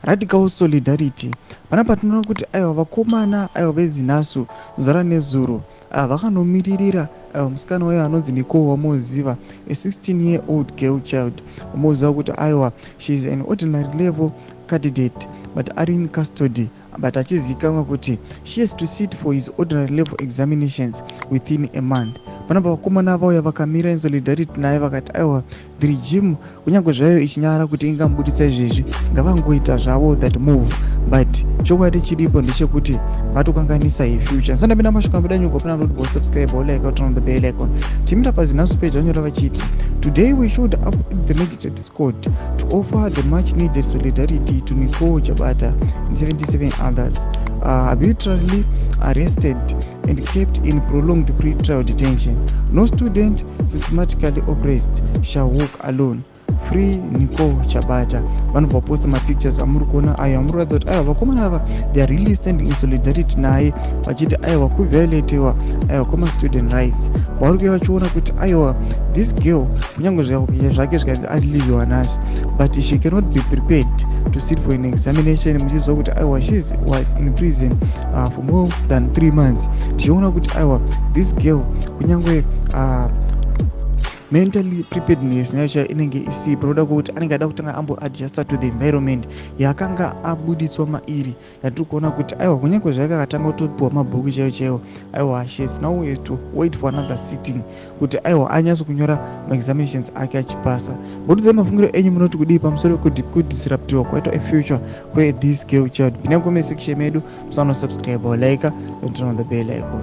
Radical solidarity. Panapa tinoona kuti aiwa, vakomana aiwa veZINASU muzara nezuro vakanomiririra aiwa musikana wayo anonzi Nicole wamuziva, a 16 year old girl child wamuziva kuti aiwa, she is an ordinary level candidate, but ari in custody, but achizivikanwa kuti she has to sit for his ordinary level examinations within a month. Panapa vakomana vauya vakamira in solidarity naye, vakati aiwa, the regime, kunyange zvayo ichinyara kuti ingamubuditsa izvezvi, ngavangoita zvavo that move, but chokwadi chiripo ndechekuti vatokanganisa future. Ndisandapinda mashoko ambuda nyuko, pana kuti subscribe, like, turn on the bell icon. Timira paZINASU page, vanyora vachiti, "Today we showed up at the magistrates court to offer the much needed solidarity to Nicole Chabata and 77 others arbitrarily arrested and kept in prolonged pre-trial detention. No student systematically oppressed shall walk alone. Free Nicole Chabata." Vanobva vaposta mapictures amuri kuona ayo amuri kuratidza kuti aiwa, vakomana ava, they are really standing in solidarity naye, vachiti aiwa, kuviolatiwa aiwa kwemastudent rights. Vari kuya vachiona kuti aiwa, this girl, kunyange zvake zvikanzi areleasiwa nhasi, but she cannot be prepared to sit for an examination, muchiziva kuti aiwa, she was in prison for more than 3 months. Tichiona kuti aiwa, this girl, kunyange mentally preparedness yacho inenge isipo, noda kwekuti anenge ada kutanga amboadjusta to the environment yaakanga abuditswa mairi, yatiri kuona kuti aiwa, kunyange zvake akatanga kutopiwa mabhuku chaiwo chaiwo, aiwa, she has now to wait for another sitting kuti aiwa, anyatso kunyora maexaminations ake achipasa. Mbotidzai mafungiro enyu, munoti kudii pamusoro pekudisruptiwa kwaitwa efuture kwethis girl child? Pinai comment section medu, musanosubscribe, like and turn on the bell icon.